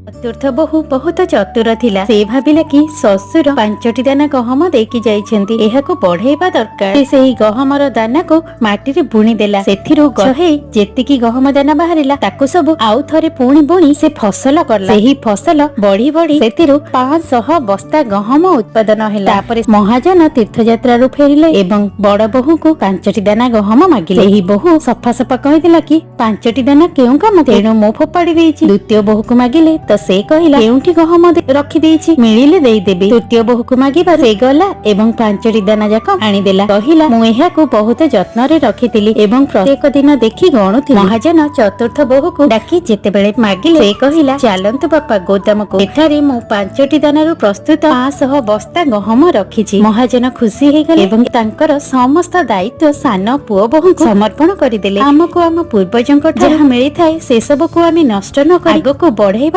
ଚତୁର୍ଥ ବୋହୂ ବହୁତ ଚତୁର ଥିଲା। ସେ ଭାବିଲା କି ଶ୍ୱଶୁର 5ଟି ଦାନା ଗହମ ଦେଇକି ଯାଇଛନ୍ତି, ଏହାକୁ ବଢେଇବା ଦରକାର। ସେ ସେହି ଗହମର ଦାନାକୁ ମାଟିରେ ବୁଣି ଦେଲା। ସେଥିରୁ ଗଛ ହେଇ ଯେତିକି ଗହମ ଦାନା ବାହାରିଲା, ତାକୁ ସବୁ ଆଉ ଥରେ ପୁଣି ବୁଣି ସେ ଫସଲ କଲା। ସେହି ଫସଲ ବଢି ବଢି ସେଥିରୁ 500 ବସ୍ତା ଗହମ ଉତ୍ପାଦନ ହେଲା। ତାପରେ ମହାଜନ ତୀର୍ଥଯାତ୍ରାରୁ ଫେରିଲେ ଏବଂ ବଡ ବୋହୂଙ୍କୁ 5ଟି ଦାନା ଗହମ ମାଗିଲେ। ସେହି ବୋହୂ ସଫା ସଫା କହିଦେଲା କି 5ଟି ଦାନା କେଉଁ କାମ, ତେଣୁ ମୁଁ ଫୋପାଡ଼ି ଦେଇଛି। ଦ୍ୱିତୀୟ ବୋହୂକୁ ମାଗିଲେ ତ ସେ କହିଲା, କେଉଁଠି ଗହମ ରଖିଦେଇଛି, ମିଳିଲେ ଦେଇଦେବି। ତୃତୀୟ ବୋହୂକୁ ମାଗିବା ସେ ଗଲା ଏବଂ 5ଟି ଦାନା ଯାକ ଆଣିଦେଲା। କହିଲା, ମୁଁ ଏହାକୁ ବହୁତ ଯତ୍ନରେ ରଖିଥିଲି ଏବଂ ପ୍ରତ୍ୟେକ ଦିନ ଦେଖି ଗଣୁଥିଲି। ମହାଜନ ଚତୁର୍ଥ ବୋହୂକୁ ଡାକି ଯେତେବେଳେ ମାଗିଲେ, ସେ କହିଲା, ଚାଲନ୍ତୁ ବାପା ଗୋଦାମକୁ, ଏଠାରେ ମୁଁ 5ଟି ଦାନାରୁ ପ୍ରସ୍ତୁତ 500 ବସ୍ତା ଗହମ ରଖିଛି। ମହାଜନ ଖୁସି ହେଇଗଲେ ଏବଂ ତାଙ୍କର ସମସ୍ତ ଦାୟିତ୍ୱ ସାନ ପୁଅ ବୋହୂଙ୍କୁ ସମର୍ପଣ କରିଦେଲେ। ଆମକୁ ଆମ ପୂର୍ବଜଙ୍କ ଯାହା ମିଳିଥାଏ, ସେସବୁକୁ ଆମେ ନଷ୍ଟ ନ କରି ଆଗକୁ ବଢେଇବା।